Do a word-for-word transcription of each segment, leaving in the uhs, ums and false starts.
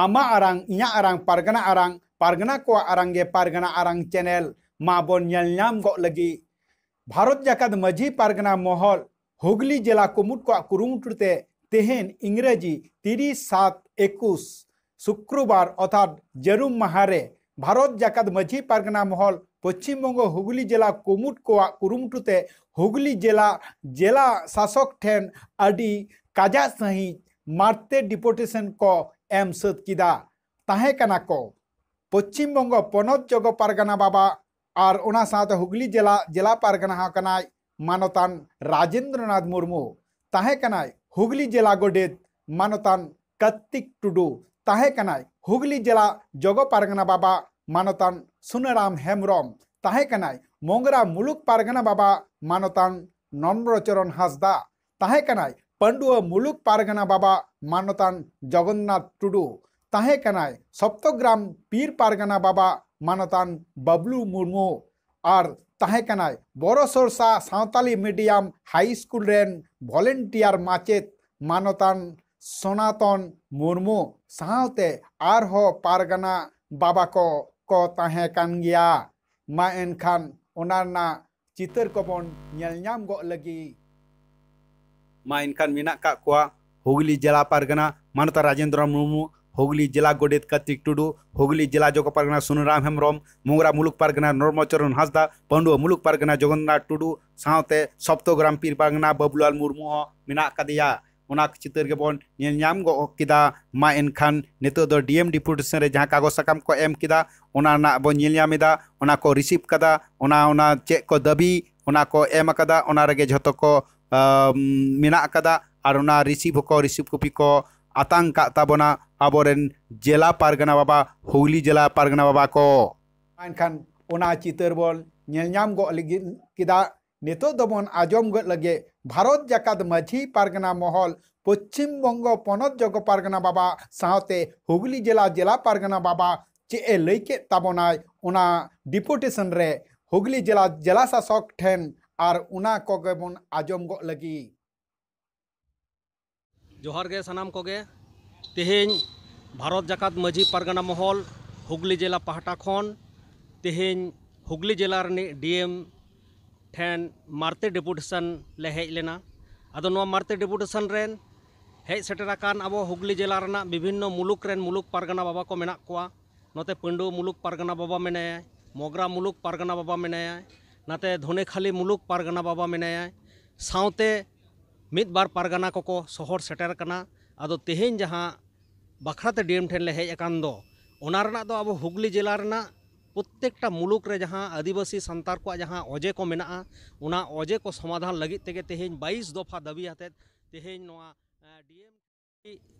ᱟᱢᱟᱜ ᱟᱨᱟᱝ, ᱤᱧᱟᱹᱜ ᱟᱨᱟᱝ, ᱯᱟᱨᱜᱟᱱᱟ ᱟᱨᱟᱝ, ᱯᱟᱨᱜᱟᱱᱟ ᱠᱚᱣᱟᱜ ᱟᱨᱟᱝ ᱜᱮ ᱯᱟᱨᱜᱟᱱᱟ ᱟᱨᱟᱝ ᱪᱮᱱᱮᱞ᱾ ᱢᱟ ᱵᱚᱱ ᱧᱮᱞ ᱧᱟᱢ ᱜᱚᱜ ᱞᱟᱹᱜᱤᱫ᱾ ᱵᱷᱟᱨᱚᱛ ᱡᱟᱠᱟᱛ ᱢᱟᱹᱡᱷᱤ ᱯᱟᱨᱜᱟᱱᱟ ᱢᱚᱦᱚᱞ ᱦᱩᱜᱽᱞᱤ ᱡᱮᱞᱟ ᱠᱩᱢᱩᱴ ᱠᱚᱣᱟᱜ ᱠᱩᱨᱩᱢᱩᱴᱩ ᱛᱮ ᱛᱮᱦᱮᱧ ᱤᱝᱨᱮᱡᱤ ᱛᱤᱨᱤᱥ ᱥᱟᱛ ᱮᱠᱩᱥ ᱥᱩᱠᱨᱚᱵᱟᱨ ᱚᱨᱛᱷᱟᱛ ᱡᱟᱹᱨᱩᱢ ᱢᱟᱦᱟ ᱨᱮ ᱵᱷᱟᱨᱚᱛ ᱡᱟᱠᱟᱛ ᱢᱟᱹᱡᱷᱤ ᱯᱟᱨᱜᱟᱱᱟ ᱢᱚᱦᱚᱞ ᱯᱚᱪᱷᱤᱢ ᱵᱚᱝᱜᱚ ᱦᱩᱜᱽᱞᱤ ᱡᱮᱞᱟ ᱠᱩᱢᱩᱴ ᱠᱚᱣᱟᱜ ᱠᱩᱨᱩᱢᱩᱴᱩ ᱛᱮ ᱦᱩᱜᱽᱞᱤ ᱡᱮᱞᱟ, ᱡᱮᱞᱟ ᱥᱟᱥᱚᱠ ᱴᱷᱮᱱ ᱟᱹᱰᱤ ᱠᱟᱡᱟᱠ ᱥᱟᱺᱦᱤᱡ ᱢᱟᱨᱛᱮ ᱰᱤᱯᱩᱴᱮᱥᱚᱱ ᱠᱚ ᱮᱢ ᱥᱟᱹᱛ ᱠᱮᱫᱟ᱾ ᱛᱟᱦᱮᱸ ᱠᱟᱱᱟ ᱠᱚ ᱯᱚᱪᱷᱤᱢ ᱵᱚᱝᱜᱚ ᱯᱚᱱᱚᱛ ᱡᱚᱜᱚ ᱯᱟᱨᱜᱟᱱᱟ ᱵᱟᱵᱟ ᱟᱨ ᱚᱱᱟ ᱥᱟᱶᱛᱮ ᱦᱩᱜᱽᱞᱤ ᱡᱮᱞᱟ, ᱡᱮᱞᱟ ᱯᱟᱨᱜᱟᱱᱟ ᱦᱚᱸ ᱠᱟᱱᱟᱭ ᱢᱟᱱᱚᱛᱟᱱ ᱨᱟᱡᱮᱱᱫᱨᱚᱱᱟᱛᱷ ᱢᱩᱨᱢᱩ, ᱛᱟᱦᱮᱸ ᱠᱟᱱᱟᱭ ᱦᱩᱜᱽᱞᱤ ᱡᱮᱞᱟ ᱜᱚᱰᱮᱛ ᱢᱟᱱᱚᱛᱟᱱ ᱠᱟᱨᱛᱤᱠ ᱴᱩᱰᱩ, ᱛᱟᱦᱮᱸ ᱠᱟᱱᱟᱭ ᱦᱩᱜᱽᱞᱤ ᱡᱮᱞᱟ ᱡᱚᱜᱚ ᱯᱟᱨᱜᱟᱱᱟ ᱵᱟᱵᱟ ᱢᱟᱱᱚᱛᱟᱱ ᱥᱩᱱᱟᱨᱟᱢ ᱦᱮᱢᱵᱨᱚᱢ, ᱛᱟᱦᱮᱸ ᱠᱟᱱᱟᱭ ᱢᱚᱝᱜᱽᱨᱟ ᱢᱩᱞᱩᱠ ᱯᱟᱨᱜᱟᱱᱟ ᱵᱟᱵᱟ ᱢᱟᱱᱚᱛᱟᱱ ᱱᱚᱱᱨᱚᱪᱚᱨᱚᱱ ᱦᱟᱸᱥᱫᱟ, ᱛᱟᱦᱮᱸ ᱠᱟᱱᱟᱭ ᱯᱟᱺᱰᱩᱣᱟᱹ ᱢᱩᱞᱩᱠ ᱯᱟᱨᱜᱟᱱᱟ ᱵᱟᱵᱟ ᱢᱟᱱᱚᱛᱟᱱ ᱡᱚᱜᱚᱱᱱᱟᱛᱷ ᱴᱩᱰᱩ, ᱛᱟᱦᱮᱸ ᱠᱟᱱᱟᱭ ᱥᱚᱯᱛᱚᱜᱨᱟᱢ ᱯᱤᱨ ᱯᱟᱨᱜᱟᱱᱟ ᱵᱟᱵᱟ ᱢᱟᱱᱚᱛᱟᱱ ᱵᱟᱵᱞᱩ ᱢᱩᱨᱢᱩ, ᱟᱨ ᱛᱟᱦᱮᱸ ᱠᱟᱱᱟᱭ ᱵᱚᱨᱚ ᱥᱚᱨᱥᱟ ᱥᱟᱶᱛᱟᱞᱤ ᱢᱤᱰᱤᱭᱟᱢ ᱦᱟᱭ ᱥᱠᱩᱞ ᱨᱮᱱ ᱵᱷᱚᱞᱮᱱᱴᱤᱭᱟᱨ ᱢᱟᱪᱮᱫ ᱢᱟᱱᱚᱛᱟᱱ ᱥᱚᱱᱟᱛᱚᱱ ᱢᱩᱨᱢᱩ ᱥᱟᱶᱛᱮ ᱟᱨᱦᱚᱸ ᱯᱟᱨᱜᱟᱱᱟ ᱵᱟᱵᱟ ᱠᱚ ᱠᱚ ᱛᱟᱦᱮᱸ ᱠᱟᱱ ᱜᱮᱭᱟ᱾ ᱢᱟ ᱮᱱᱠᱷᱟᱱ ᱚᱱᱟ ᱨᱮᱱᱟᱜ ᱪᱤᱛᱟᱹᱨ ᱠᱚᱵᱚᱱ ᱧᱮᱞ ᱧᱟᱢ ᱜᱚᱜ ᱞᱟᱹᱜᱤᱫ᱾ ᱢᱟ ᱮᱱᱠᱷᱟᱱ ᱢᱮᱱᱟᱜ ᱠᱟᱜ ᱠᱚᱣᱟ ᱦᱩᱜᱽᱞᱤ ᱡᱮᱞᱟ ᱯᱟᱨᱜᱟᱱᱟ ᱢᱟᱱᱚᱛᱟᱱ ᱨᱟᱡᱮᱱᱫᱨᱚ ᱢᱩᱨᱢᱩ, ᱦᱩᱜᱽᱞᱤ ᱡᱮᱞᱟ ᱜᱚᱰᱮᱛ ᱠᱟᱨᱛᱤᱠ ᱴᱩᱰᱩ, ᱦᱩᱜᱽᱞᱤ ᱡᱮᱞᱟ ᱡᱚᱜᱚ ᱯᱟᱨᱜᱟᱱᱟ ᱥᱩᱱᱟᱨᱟᱢ ᱦᱮᱢᱵᱨᱚᱢ, ᱢᱚᱝᱜᱽᱨᱟ ᱢᱩᱞᱩᱠ ᱯᱟᱨᱜᱟᱱᱟ ᱱᱚᱨᱢᱚᱪᱚᱨᱚᱱ ᱦᱟᱸᱥᱫᱟ, ᱯᱟᱺᱰᱩᱣᱟᱹ ᱢᱩᱞᱩᱠ ᱯᱟᱨᱜᱟᱱᱟ ᱡᱚᱜᱚᱱᱱᱟᱛᱷ ᱴᱩᱰᱩ ᱥᱟᱶᱛᱮ ᱥᱚᱯᱛᱚᱜᱨᱟᱢ ᱯᱤᱨ ᱯᱟᱨᱜᱟᱱᱟ ᱵᱟᱵᱩᱞᱟᱞ ᱢᱩᱨᱢᱩ ᱦᱚᱸ ᱢᱮᱱᱟᱜ ᱟᱠᱟᱫᱮᱭᱟ᱾ ᱚᱱᱟ ᱪᱤᱛᱟᱹᱨ ᱜᱮᱵᱚᱱ ᱧᱮᱞ ᱧᱟᱢ ᱜᱚᱜ ᱠᱮᱫᱟ᱾ ᱢᱟ ᱮᱱᱠᱷᱟᱱ ᱱᱤᱛᱚᱜ ᱫᱚ ᱰᱤ ᱮᱢ ᱰᱤᱯᱩᱴᱮᱥᱚᱱ ᱨᱮ ᱡᱟᱦᱟᱸ ᱠᱟᱜᱚᱡᱽ ᱥᱟᱠᱟᱢ ᱠᱚ ᱮᱢ ᱠᱮᱫᱟ, ᱚᱱᱟ ᱨᱮᱱᱟᱜ ᱵᱚᱱ ᱧᱮᱞ ᱧᱟᱢ ᱮᱫᱟ, ᱚᱱᱟ ᱠᱚ ᱨᱤᱥᱤᱵᱷ ᱠᱟᱫᱟ, ᱚᱱᱟ, ᱚᱱᱟ ᱪᱮᱫ ᱠᱚ ᱫᱟᱹᱵᱤ, ᱚᱱᱟ ᱠᱚ ᱮᱢ ᱟᱠᱟᱫᱟ, ᱚᱱᱟ ᱨᱮᱜᱮ ᱡᱷᱚᱛᱚ ᱠᱚ, ᱟᱢ, ᱢᱮᱱᱟᱜ ᱟᱠᱟᱫᱟ᱾ ᱟᱨ ᱚᱱᱟ ᱨᱤᱥᱤᱵᱷ ᱦᱚᱸᱠᱚ ᱨᱤᱥᱤᱵᱷ ᱠᱚᱯᱤ ᱠᱚ ᱟᱛᱟᱝ ᱠᱟᱜ ᱛᱟᱵᱚᱱᱟ ᱟᱵᱚᱨᱮᱱ ᱡᱮᱞᱟ ᱯᱟᱨᱜᱟᱱᱟ ᱵᱟᱵᱟ, ᱦᱩᱜᱽᱞᱤ ᱡᱮᱞᱟ ᱯᱟᱨᱜᱟᱱᱟ ᱵᱟᱵᱟ ᱠᱚ᱾ ᱮᱱᱠᱷᱟᱱ ᱚᱱᱟ ᱪᱤᱛᱟᱹᱨ ᱵᱚᱱ ᱧᱮᱞ ᱧᱟᱢ ᱜᱚᱜ ᱞᱟᱹᱜᱤᱫ ᱠᱮᱫᱟ᱾ ᱱᱤᱛᱚᱜ ᱫᱚᱵᱚᱱ ᱟᱸᱡᱚᱢ ᱜᱚᱫ ᱞᱮᱜᱮ ᱵᱷᱟᱨᱚᱛ ᱡᱟᱠᱟᱛ ᱢᱟᱹᱡᱷᱤ ᱯᱟᱨᱜᱟᱱᱟ ᱢᱚᱦᱚᱞ ᱯᱚᱪᱷᱤᱢ ᱵᱚᱝᱜᱚ ᱯᱚᱱᱚᱛ ᱡᱚᱜᱚ ᱯᱟᱨᱜᱟᱱᱟ ᱵᱟᱵᱟ ᱥᱟᱶᱛᱮ ᱦᱩᱜᱽᱞᱤ ᱡᱮᱞᱟ, ᱡᱮᱞᱟ ᱯᱟᱨᱜᱟᱱᱟ ᱵᱟᱵᱟ ᱪᱮᱫ ᱮ ᱞᱟᱹᱭ ᱠᱮᱫ ᱛᱟᱵᱚᱱᱟᱭ, ᱚᱱᱟ ᱰᱤᱯᱩᱴᱮᱥᱚᱱ ᱨᱮ ᱦᱩᱜᱽᱞᱤ ᱡᱮᱞᱟ, ᱡᱮᱞᱟ ᱥᱟᱥᱚᱠ ᱴᱷᱮᱱ, ᱟᱨ ᱚᱱᱟ ᱠᱚᱜᱮ ᱵᱚᱱ ᱟᱸᱡᱚᱢ ᱜᱚᱜ ᱞᱟᱹᱜᱤᱫ᱾ ᱡᱚᱦᱟᱨ ᱜᱮ ᱥᱟᱱᱟᱢ ᱠᱚᱜᱮ᱾ ᱛᱮᱦᱮᱧ ᱵᱷᱟᱨᱚᱛ ᱡᱟᱠᱟᱛ ᱢᱟᱹᱡᱷᱤ ᱯᱟᱨᱜᱟᱱᱟ ᱢᱚᱦᱚᱞ ᱦᱩᱜᱽᱞᱤ ᱡᱮᱞᱟ ᱯᱟᱦᱴᱟ ᱠᱷᱚᱱ ᱛᱮᱦᱮᱧ ᱦᱩᱜᱽᱞᱤ ᱡᱮᱞᱟ ᱨᱤᱱᱤᱡ ᱰᱤ ᱮᱢ ᱴᱷᱮᱱ ᱢᱟᱨᱛᱮ ᱰᱮᱯᱩᱴᱮᱥᱚᱱ ᱞᱮ ᱦᱮᱡ ᱞᱮᱱᱟ᱾ ᱟᱫᱚ ᱱᱚᱣᱟ ᱢᱟᱨᱛᱮ ᱰᱮᱯᱩᱴᱮᱥᱚᱱ ᱨᱮᱱ ᱦᱮᱡ ᱥᱮᱴᱮᱨ ᱟᱠᱟᱱ ᱟᱵᱚ ᱦᱩᱜᱽᱞᱤ ᱡᱮᱞᱟ ᱨᱮᱱᱟᱜ ᱵᱤᱵᱷᱤᱱᱱᱚ ᱢᱩᱞᱩᱠ ᱨᱮᱱ ᱢᱩᱞᱩᱠ ᱯᱟᱨᱜᱟᱱᱟ ᱵᱟᱵᱟ ᱠᱚ ᱢᱮᱱᱟᱜ ᱠᱚᱣᱟ᱾ ᱱᱚᱛᱮ ᱯᱟᱹᱱᱰᱩᱣᱟᱹ ᱢᱩᱞᱩᱠ ᱯᱟᱨᱜᱟᱱᱟ ᱵᱟᱵᱟ ᱢᱮᱱᱟᱭᱟ, ᱢᱚᱜᱽᱨᱟ ᱢᱩᱞᱩᱠ ᱯᱟᱨᱜᱟᱱᱟ ᱵᱟᱵᱟ ᱢᱮᱱᱟᱭᱟ, ᱱᱟᱛᱮ ᱫᱷᱚᱱᱮᱠᱷᱟᱞᱤ ᱢᱩᱞᱩᱠ ᱯᱟᱨᱜᱟᱱᱟ ᱵᱟᱵᱟ ᱢᱮᱱᱟᱭᱟ, ᱥᱟᱶᱛᱮ ᱢᱤᱫ ᱵᱟᱨ ᱯᱟᱨᱜᱟᱱᱟ ᱠᱚᱠᱚ ᱥᱚᱦᱚᱨ ᱥᱮᱴᱮᱨ ᱟᱠᱟᱱᱟ᱾ ᱟᱫᱚ ᱛᱮᱦᱮᱧ ᱡᱟᱦᱟᱸ ᱵᱟᱠᱷᱨᱟᱛᱮ ᱰᱤ ᱮᱢ ᱴᱷᱮᱱ ᱞᱮ ᱦᱮᱡ ᱟᱠᱟᱱ ᱫᱚ, ᱚᱱᱟ ᱨᱮᱱᱟᱜ ᱫᱚ ᱟᱵᱚ ᱦᱩᱜᱽᱞᱤ ᱡᱮᱞᱟ ᱨᱮᱱᱟᱜ ᱯᱨᱚᱛᱛᱮᱠᱴᱟ ᱢᱩᱞᱩᱠ ᱨᱮ ᱡᱟᱦᱟᱸ ᱟᱹᱫᱤᱵᱟᱹᱥᱤ ᱥᱟᱱᱛᱟᱲ ᱠᱚᱣᱟᱜ ᱡᱟᱦᱟᱸ ᱚᱡᱮ ᱠᱚ ᱢᱮᱱᱟᱜᱼᱟ, ᱚᱱᱟ ᱚᱡᱮ ᱠᱚ ᱥᱚᱢᱟᱫᱷᱟᱱ ᱞᱟᱹᱜᱤᱫ ᱛᱮᱜᱮ ᱛᱮᱦᱮᱧ ᱵᱟᱭᱤᱥ ᱫᱚᱯᱷᱟ ᱫᱟᱹᱵᱤ ᱟᱛᱮᱫ ᱛᱮᱦᱮᱧ ᱱᱚᱣᱟ, ᱮ, ᱰᱤ ᱮᱢ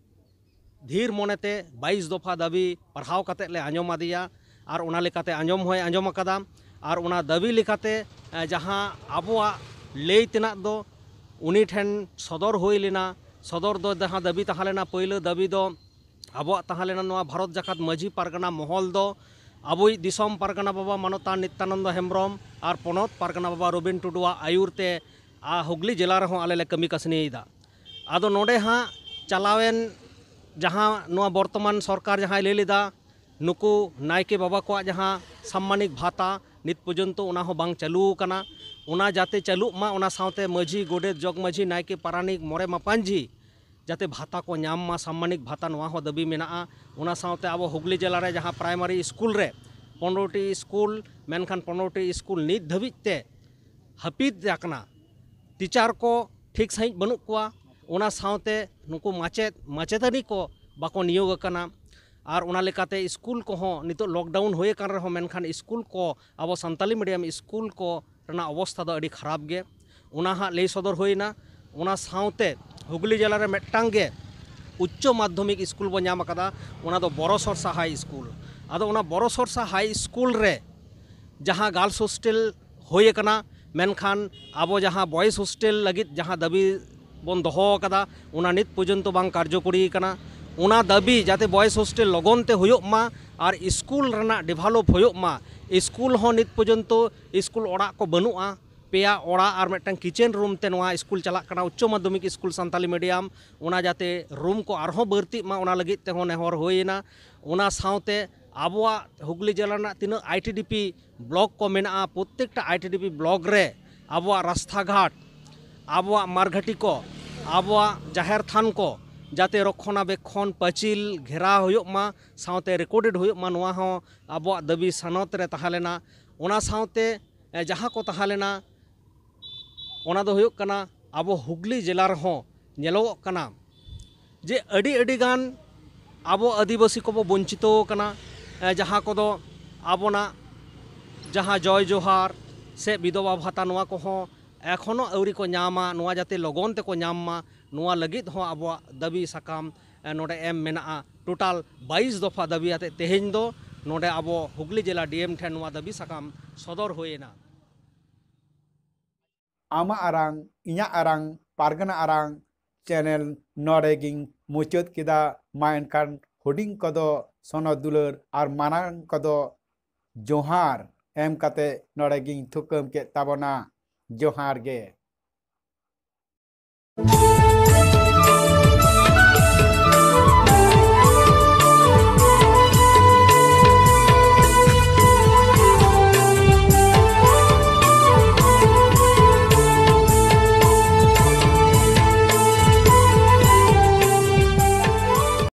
ᱫᱷᱤᱨ ᱢᱚᱱᱮᱛᱮ ᱵᱟᱭᱤᱥ ᱫᱚᱯᱷᱟ ᱫᱟᱹᱵᱤ ᱯᱟᱲᱦᱟᱣ ᱠᱟᱛᱮᱫ ᱞᱮ ᱟᱸᱡᱚᱢ ᱟᱫᱮᱭᱟ᱾ ᱟᱨ ᱚᱱᱟ ᱞᱮᱠᱟᱛᱮ ᱟᱸᱡᱚᱢ ᱦᱚᱸᱭ ᱟᱸᱡᱚᱢ ᱟᱠᱟᱫᱟ᱾ ᱟᱨ ᱚᱱᱟ ᱫᱟᱹᱵᱤ ᱞᱮᱠᱟᱛᱮ, ᱮ, ᱡᱟᱦᱟᱸ ᱟᱵᱚᱣᱟᱜ ᱞᱟᱹᱭ ᱛᱮᱱᱟᱜ ᱫᱚ ᱩᱱᱤ ᱴᱷᱮᱱ ᱥᱚᱫᱚᱨ ᱦᱩᱭ ᱞᱮᱱᱟ᱾ ᱥᱚᱫᱚᱨ ᱫᱚ ᱡᱟᱦᱟᱸ ᱫᱟᱹᱵᱤ ᱛᱟᱦᱮᱸ ᱞᱮᱱᱟ, ᱯᱳᱭᱞᱳ ᱫᱟᱹᱵᱤ ᱫᱚ ᱟᱵᱚᱣᱟᱜ ᱛᱟᱦᱮᱸ ᱞᱮᱱᱟ ᱱᱚᱣᱟ ᱵᱷᱟᱨᱚᱛ ᱡᱟᱠᱟᱛ ᱢᱟᱹᱡᱷᱤ ᱯᱟᱨᱜᱟᱱᱟ ᱢᱚᱦᱚᱞ ᱫᱚ ᱟᱵᱚᱭᱤᱡ ᱫᱤᱥᱚᱢ ᱯᱟᱨᱜᱟᱱᱟ ᱵᱟᱵᱟ ᱢᱟᱱᱚᱛᱟᱱ ᱱᱤᱛᱭᱟᱱᱚᱱᱫᱚ ᱦᱮᱢᱵᱨᱚᱢ ᱟᱨ ᱯᱚᱱᱚᱛ ᱯᱟᱨᱜᱟᱱᱟ ᱵᱟᱵᱟ ᱨᱚᱵᱤᱱ ᱴᱩᱰᱩᱣᱟᱜ ᱟᱹᱭᱩᱨ ᱛᱮ, ᱟ, ᱦᱩᱜᱽᱞᱤ ᱡᱮᱞᱟ ᱨᱮᱦᱚᱸ ᱟᱞᱮ ᱞᱮ ᱠᱟᱹᱢᱤ ᱠᱟᱹᱥᱱᱤᱭᱮᱫᱟ᱾ ᱟᱫᱚ ᱱᱚᱰᱮ ᱦᱟᱸᱜ ᱪᱟᱞᱟᱣᱮᱱ ᱡᱟᱦᱟᱸ ᱱᱚᱣᱟ ᱵᱚᱨᱛᱚᱢᱟᱱ ᱥᱚᱨᱠᱟᱨ ᱡᱟᱦᱟᱸᱭ ᱞᱟᱹᱭ ᱞᱮᱫᱟ, ᱱᱩᱠᱩ ᱱᱟᱭᱠᱮ ᱵᱟᱵᱟ ᱠᱚᱣᱟᱜ ᱡᱟᱦᱟᱸ ᱥᱟᱢᱢᱟᱱᱤᱠ ᱵᱷᱟᱛᱟ ᱱᱤᱛ ᱯᱚᱨᱡᱚᱱᱛᱚ ᱚᱱᱟ ᱦᱚᱸ ᱵᱟᱝ ᱪᱟᱹᱞᱩ ᱟᱠᱟᱱᱟ, ᱚᱱᱟ ᱡᱟᱛᱮ ᱪᱟᱹᱞᱩᱜ ᱢᱟ, ᱚᱱᱟ ᱥᱟᱶᱛᱮ ᱢᱟᱹᱡᱷᱤ, ᱜᱚᱰᱮᱛ, ᱡᱚᱜᱽ ᱢᱟᱹᱡᱷᱤ, ᱱᱟᱭᱠᱮ, ᱯᱟᱨᱟᱱᱤᱠ, ᱢᱚᱬᱮ ᱢᱟᱯᱟᱧᱡᱷᱤ ᱡᱟᱛᱮ ᱵᱷᱟᱛᱟ ᱠᱚ ᱧᱟᱢ ᱢᱟ, ᱥᱟᱢᱢᱟᱱᱤᱠ ᱵᱷᱟᱛᱟ, ᱱᱚᱣᱟ ᱦᱚᱸ ᱫᱟᱹᱵᱤ ᱢᱮᱱᱟᱜᱼᱟ᱾ ᱚᱱᱟ ᱥᱟᱶᱛᱮ ᱟᱵᱚ ᱦᱩᱜᱽᱞᱤ ᱡᱮᱞᱟ ᱨᱮ ᱡᱟᱦᱟᱸ ᱯᱨᱟᱭᱢᱟᱨᱤ ᱥᱠᱩᱞ ᱨᱮ ᱯᱚᱱᱨᱚᱴᱤ ᱥᱠᱩᱞ, ᱢᱮᱱᱠᱷᱟᱱ ᱯᱚᱱᱨᱚᱴᱤ ᱥᱠᱩᱞ ᱱᱤᱛ ᱫᱷᱟᱹᱵᱤᱡ ᱛᱮ ᱦᱟᱹᱯᱤᱫ ᱟᱠᱟᱱᱟ᱾ ᱴᱤᱪᱟᱨ ᱠᱚ ᱴᱷᱤᱠ ᱥᱟᱺᱦᱤᱡ ᱵᱟᱹᱱᱩᱜ ᱠᱚᱣᱟ, ᱚᱱᱟ ᱥᱟᱶᱛᱮ ᱱᱩᱠᱩ ᱢᱟᱪᱮᱫ ᱢᱟᱪᱮᱛᱟᱹᱱᱤ ᱠᱚ ᱵᱟᱠᱚ ᱱᱤᱭᱳᱜᱽ ᱟᱠᱟᱱᱟ᱾ ᱟᱨ ᱚᱱᱟ ᱞᱮᱠᱟᱛᱮ ᱥᱠᱩᱞ ᱠᱚᱦᱚᱸ ᱱᱤᱛᱚᱜ ᱞᱚᱠᱰᱟᱣᱩᱱ ᱦᱩᱭ ᱟᱠᱟᱱ ᱨᱮᱦᱚᱸ, ᱢᱮᱱᱠᱷᱟᱱ ᱥᱠᱩᱞ ᱠᱚ ᱟᱵᱚ ᱥᱟᱱᱛᱟᱞᱤ ᱢᱤᱰᱤᱭᱟᱢ ᱥᱠᱩᱞ ᱠᱚ ᱨᱮᱱᱟᱜ ᱚᱵᱚᱥᱛᱷᱟ ᱫᱚ ᱟᱹᱰᱤ ᱠᱷᱟᱨᱟᱯ ᱜᱮ᱾ ᱚᱱᱟ ᱦᱟᱸᱜ ᱞᱟᱹᱭ ᱥᱚᱫᱚᱨ ᱦᱩᱭᱱᱟ᱾ ᱚᱱᱟ ᱥᱟᱶᱛᱮ ᱦᱩᱜᱽᱞᱤ ᱡᱮᱞᱟ ᱨᱮ ᱢᱤᱫᱴᱟᱝ ᱜᱮ ᱩᱪᱪᱚ ᱢᱟᱫᱽᱫᱷᱚᱢᱤᱠ ᱥᱠᱩᱞ ᱵᱚ ᱧᱟᱢ ᱟᱠᱟᱫᱟ, ᱚᱱᱟ ᱫᱚ ᱵᱚᱨᱚ ᱥᱚᱨᱥᱟ ᱦᱟᱭ ᱥᱠᱩᱞ᱾ ᱟᱫᱚ ᱚᱱᱟ ᱵᱚᱨᱚ ᱥᱚᱨᱥᱟ ᱦᱟᱭ ᱥᱠᱩᱞ ᱨᱮ ᱡᱟᱦᱟᱸ ᱜᱟᱨᱞᱥ ᱦᱳᱥᱴᱮᱞ ᱦᱩᱭ ᱟᱠᱟᱱᱟ, ᱢᱮᱱᱠᱷᱟᱱ ᱟᱵᱚ ᱡᱟᱦᱟᱸ ᱵᱚᱭᱮᱡᱽ ᱦᱳᱥᱴᱮᱞ ᱞᱟᱹᱜᱤᱫ ᱡᱟᱦᱟᱸ ᱫᱟᱹᱵᱤ ᱵᱚᱱ ᱫᱚᱦᱚ ᱟᱠᱟᱫᱟ, ᱚᱱᱟ ᱱᱤᱛ ᱯᱚᱨᱡᱚᱱᱛᱚ ᱵᱟᱝ ᱠᱟᱨᱡᱚᱠᱚᱨᱤ ᱟᱠᱟᱱᱟ᱾ ᱚᱱᱟ ᱫᱟᱹᱵᱤ ᱡᱟᱛᱮ ᱵᱚᱭᱮᱡᱽ ᱦᱳᱥᱴᱮᱞ ᱞᱚᱜᱚᱱ ᱛᱮ ᱦᱩᱭᱩᱜ ᱢᱟ ᱟᱨ ᱥᱠᱩᱞ ᱨᱮᱱᱟᱜ ᱰᱮᱵᱷᱮᱞᱚᱯ ᱦᱩᱭᱩᱜ ᱢᱟ, ᱥᱠᱩᱞ ᱦᱚᱸ ᱱᱤᱛ ᱯᱚᱨᱡᱚᱱᱛᱚ ᱥᱠᱩᱞ ᱚᱲᱟᱜ ᱠᱚ ᱵᱟᱹᱱᱩᱜᱼᱟ᱾ ᱯᱮᱭᱟ ᱚᱲᱟᱜ ᱟᱨ ᱢᱤᱫᱴᱟᱝ ᱠᱤᱪᱮᱱ ᱨᱩᱢ ᱛᱮ ᱱᱚᱣᱟ ᱥᱠᱩᱞ ᱪᱟᱞᱟᱜ ᱠᱟᱱᱟ, ᱩᱪᱪᱚ ᱢᱟᱫᱽᱫᱷᱚᱢᱤᱠ ᱥᱠᱩᱞ ᱥᱟᱱᱛᱟᱞᱤ ᱢᱤᱰᱤᱭᱟᱢ᱾ ᱚᱱᱟ ᱡᱟᱛᱮ ᱨᱩᱢ ᱠᱚ ᱟᱨᱦᱚᱸ ᱵᱟᱹᱲᱛᱤᱜ ᱢᱟ, ᱚᱱᱟ ᱞᱟᱹᱜᱤᱫ ᱛᱮᱦᱚᱸ ᱱᱮᱦᱚᱨ ᱦᱩᱭᱮᱱᱟ᱾ ᱚᱱᱟ ᱥᱟᱶᱛᱮ ᱟᱵᱚᱣᱟᱜ ᱦᱩᱜᱽᱞᱤ ᱡᱮᱞᱟ ᱨᱮᱱᱟᱜ ᱛᱤᱱᱟᱹᱜ ᱟᱭᱴᱤᱰᱤᱯᱤ ᱵᱞᱚᱠ ᱠᱚ ᱢᱮᱱᱟᱜᱼᱟ, ᱯᱨᱚᱛᱛᱮᱠᱴᱟ ᱟᱭᱴᱤᱰᱤᱯᱤ ᱵᱞᱚᱠ ᱨᱮ ᱟᱵᱚᱣᱟᱜ ᱨᱟᱥᱛᱟ ᱜᱷᱟᱴ, ᱟᱵᱚᱣᱟᱜ ᱢᱟᱨᱜᱷᱟᱴᱤ ᱠᱚ, ᱟᱵᱚᱣᱟᱜ ᱡᱟᱦᱮᱨ ᱛᱷᱟᱱ ᱠᱚ ᱡᱟᱛᱮ ᱨᱚᱠᱠᱷᱚᱱᱟᱵᱮᱠᱠᱷᱚᱱ, ᱯᱟᱹᱪᱤᱞ ᱜᱷᱮᱨᱟᱣ ᱦᱩᱭᱩᱜ ᱢᱟ, ᱥᱟᱶᱛᱮ ᱨᱮᱠᱚᱨᱰᱮᱰ ᱦᱩᱭᱩᱜ ᱢᱟ, ᱱᱚᱣᱟ ᱦᱚᱸ ᱟᱵᱚᱣᱟᱜ ᱫᱟᱹᱵᱤ ᱥᱟᱱᱚᱛ ᱨᱮ ᱛᱟᱦᱮᱸ ᱞᱮᱱᱟ᱾ ᱚᱱᱟ ᱥᱟᱶᱛᱮ, ᱮ, ᱡᱟᱦᱟᱸ ᱠᱚ ᱛᱟᱦᱮᱸ ᱞᱮᱱᱟ, ᱚᱱᱟ ᱫᱚ ᱦᱩᱭᱩᱜ ᱠᱟᱱᱟ, ᱟᱵᱚ ᱦᱩᱜᱽᱞᱤ ᱡᱮᱞᱟ ᱨᱮᱦᱚᱸ ᱧᱮᱞᱚᱜᱚᱜ ᱠᱟᱱᱟ ᱡᱮ ᱟᱹᱰᱤ ᱟᱹᱰᱤ ᱜᱟᱱ ᱟᱵᱚ ᱟᱹᱫᱤᱵᱟᱹᱥᱤ ᱠᱚᱵᱚ ᱵᱚᱧᱪᱤᱛᱚ ᱟᱠᱟᱱᱟ, ᱮ, ᱡᱟᱦᱟᱸ ᱠᱚᱫᱚ ᱟᱵᱚᱱᱟᱜ ᱡᱟᱦᱟᱸ ᱡᱚᱭ ᱡᱚᱦᱟᱨ ᱥᱮ ᱵᱤᱫᱷᱚᱵᱟ ᱵᱷᱟᱛᱟ, ᱱᱚᱣᱟ ᱠᱚᱦᱚᱸ ᱮᱠᱷᱚᱱᱳ ᱟᱹᱣᱨᱤ ᱠᱚ ᱧᱟᱢᱟ᱾ ᱱᱚᱣᱟ ᱡᱟᱛᱮ ᱞᱚᱜᱚᱱ ᱛᱮᱠᱚ ᱧᱟᱢ ᱢᱟ, ᱱᱚᱣᱟ ᱞᱟᱹᱜᱤᱫ ᱦᱚᱸ ᱟᱵᱚᱣᱟᱜ ᱫᱟᱹᱵᱤ ᱥᱟᱠᱟᱢ, ᱮ, ᱱᱚᱰᱮ ᱮᱢ ᱢᱮᱱᱟᱜᱼᱟ᱾ ᱴᱳᱴᱟᱞ ᱵᱟᱭᱤᱥ ᱫᱚᱯᱷᱟ ᱫᱟᱹᱵᱤ ᱟᱛᱮ ᱛᱮᱦᱮᱧ ᱫᱚ ᱱᱚᱰᱮ ᱟᱵᱚ ᱦᱩᱜᱽᱞᱤ ᱡᱮᱞᱟ ᱰᱤ ᱮᱢ ᱴᱷᱮᱱ ᱱᱚᱣᱟ ᱫᱟᱹᱵᱤ ᱥᱟᱠᱟᱢ ᱥᱚᱫᱚᱨ ᱦᱩᱭᱮᱱᱟ᱾ ᱟᱢᱟᱜ ᱟᱨᱟᱝ, ᱤᱧᱟᱹᱜ ᱟᱨᱟᱝ, ᱯᱟᱨᱜᱟᱱᱟ ᱟᱨᱟᱝ ᱪᱮᱱᱮᱞ ᱱᱚᱰᱮ ᱜᱤᱧ ᱢᱩᱪᱟᱹᱫ ᱠᱮᱫᱟ᱾ ᱢᱟ ᱮᱱᱠᱷᱟᱱ ᱦᱩᱰᱤᱧ ᱠᱚᱫᱚ ᱥᱚᱱᱚᱛ ᱫᱩᱞᱟᱹᱲ ᱟᱨ ᱢᱟᱨᱟᱝ ᱠᱚᱫᱚ ᱡᱚᱦᱟᱨ ᱮᱢ ᱠᱟᱛᱮ ᱱᱚᱰᱮ ᱜᱤᱧ ᱛᱷᱩᱠᱟᱹᱢ ᱠᱮᱫ ᱛᱟᱵᱚᱱᱟ᱾ ᱡᱚᱦᱟᱨ ᱜᱮ᱾